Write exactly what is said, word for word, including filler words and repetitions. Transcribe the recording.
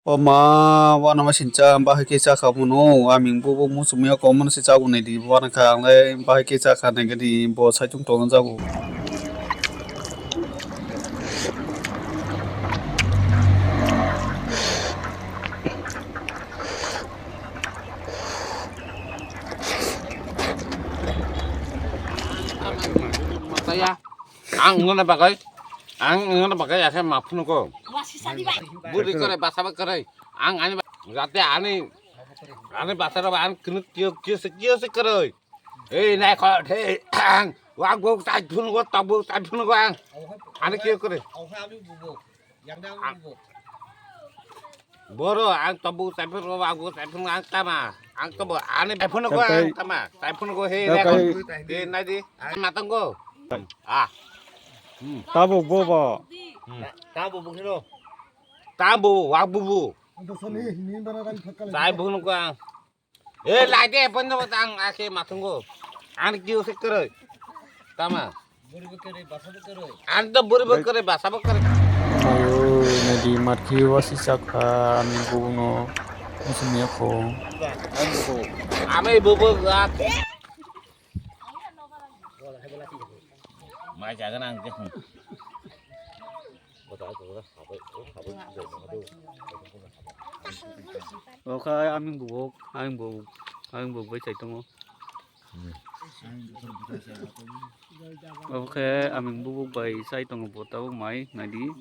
O ma, uanama sincha bahai khe chakha mano, aming bo bo muchungmaya kok mano se chago nai di, uanakha ang lai bahai khe chakha nai gani bo saichung tongo jago. Ang wngna bagwi, ang wngna bagwi akhe ma phunukgo. Buri kwrwi, basa bo kwrwi. Ang ani ba-, jate ani, ani basa rok ang kwnwi kiyo, kiyo se, kiyo se kwrwi. Ei, nai kho, thei, ang, wak bo tai phunukgo, tok bo tai phunukgo ang. Ani kiyo kwrwi. Ang, boro, ang tok bo tai phunukgo, wak bo tai phunukgo, ang tama. Ang tok bo, ani tai phunukgo, ang tama. Tai phunukgo, hei, nai kho. Hei, nai di. Ang matanggo. Ah. Hmm. Tabuk bo bo. Hmm. Tabuk bo kheno. Tabuk, wak bo bo. Tai phunukgo ang. Eh, lai de, pono tang ake matungo. Ang kiyo se kwrwi. Tama. Ang to buri bo kwrwi, basa bo kwrwi. Ayo, nadi mat kiyo wasi chakha, ami bubuno. Muchungmaya kok. Ami bubu gak. Mai jagan ang je. Oke, aming bubuk, aming bubuk, aming bubuk bai chai tongo. Oke, aming bubuk bai chai tongo, bo tabuk mai nadi.